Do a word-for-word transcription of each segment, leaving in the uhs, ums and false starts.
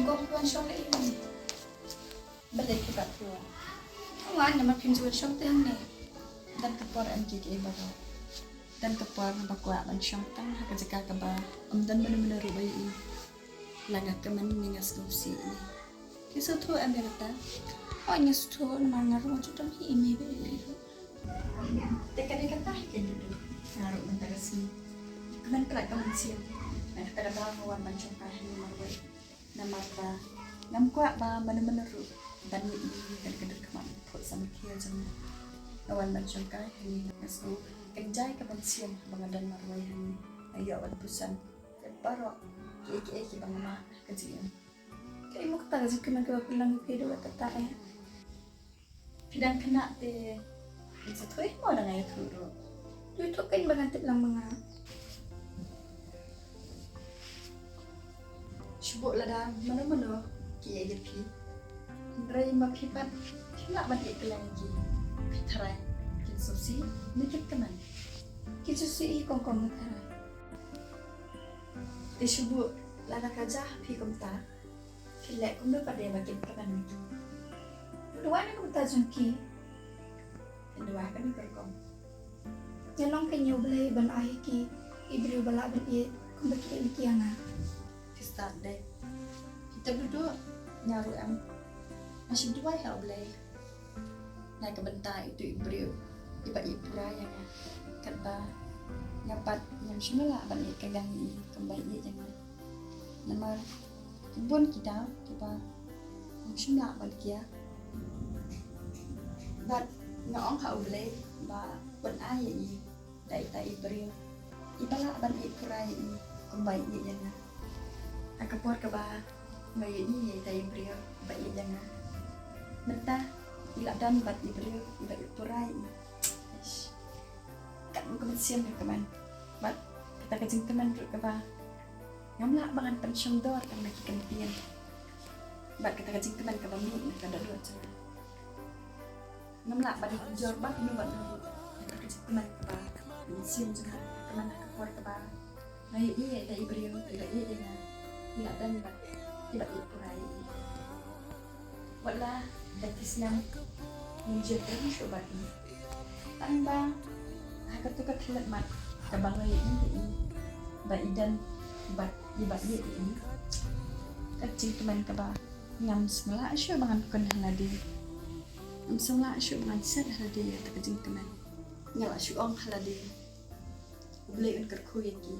Kong phi wan shong leh ïa ine. Balei phi bat phi wan? Wan namar phim ju wan shong te hangne. Don ka por em kiei kiei baroh. Don ka por ba kwah ban shong tang ha ka jaka kaba ym don mano mano ruh ba ïohi. La nga kmen ne nga sngewsih ïa ine. Phi sngewthuh em ïa kata? Hooid nga sngewthuh namar nga ruh nga ju don hi ine ba ïohi ruh. Te ka dei kata hi ka Dudu. Nga ruh mynta ka sngi kmen palat ka mynsiem. Nga da ka da ba nga wan ban shong kai hangne marwei. Namar ba ngam kwah ba mano mano ruh ban ïohi ïa ka dur khmat phuh samrkhie jong nga. Nga wan ban shong kai hangne, nga sngew kynjai ka mynsiem haba nga don marwei hangne. Nga ïoh ban pyrshang ïa baroh kiei kiei kiba nga mad ha ka jingim. Kaei mo kata ka jingkmen kaba phi long ïa phi, dei kata eh. Phi dang khynnah te phin sa thuh mo, dang ïathuh ruh. Ïathuh kein ba ngan tip lang ma nga. Shu buh lada mano mano ki ïeit ïa phi, hynrei ma phi pat phim lah ban ïeit kylleng ïa ki. Phi tharai kin sngewsih ne kin kmen? Kin sngewsih hi kong kong, nga tharai. Te shu buh lada ka jia ha phi kumta, phi leh kumno pat de ba kin kmen ïa ki? Duwai na ka bynta jong ki. Phin duwai kane ka rukom. Nga long kein ïa U Blei ban ai ha ki i briew ba lah ban ïeit kumba ki ïeit ïa nga. Phi stad de. Phi tip Dudu, nga ruh em, nga shu duwai ha U Blei na ka bynta itu i briew iba ïeit pura ïa nga. Katba nga pat ngam shym lah ban ïeit kylleng ïa i kumba i ïeit ïa nga. Namar ki bun ki daw kiba ngam shym lah ban kiar. Bad nga ong ha U Blei ba un ai ïa i da ita i briew iba lah ban ïeit pura ïa i kumba i ïeit ïa nga. Ha ka por kaba nga ïohi ïa ita i briew ba ïeit ïa nga, mynta i la don bad i briew iba ïeit pura ïa i. Ish. Kat ma ka mynsiem ka kmen. Bad kata ka jingkmen ruh kaba ngam lah ba ngan pynshong dor ïa ki kyntien. Bad kata ka jingkmen kaba mih na ka dohnud jong nga. Ngam lah ban ïoh jor bad kumno bad kumno ruh. Kata ka jingkmen kaba mynsiem jong nga ka kmen ha ka por kaba nga ïohi ïa ita i briew iba ïeit ïa nga, i la don bad iba ïeit pura ïa i. Wat la da ki snem ngim ju ïakren shuh bad i, tang ba ha kato ka thylliej mat kaba nga ïohi ïa i ba i don bad iba ïeit ïa i, ka jingkmen kaba ngam sngewlah shuh ba ngan kun ha lade. Ngam sngewlah shuh ba ngan set ha lade ïa kata ka jingkmen. Nga la shu ong ha lade, U Blei un kyrkhu ïa ki.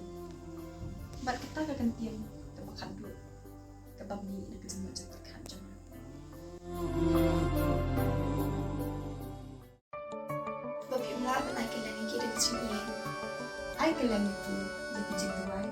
Bad kata ka kyntien kaba khatduh kaba mih na ka jingmut jingpyrkhat jong nga. Ba phim lah ban ai kylleng ïa ki da ka jingïeit. Ai kylleng ïa ki da ka jingduwai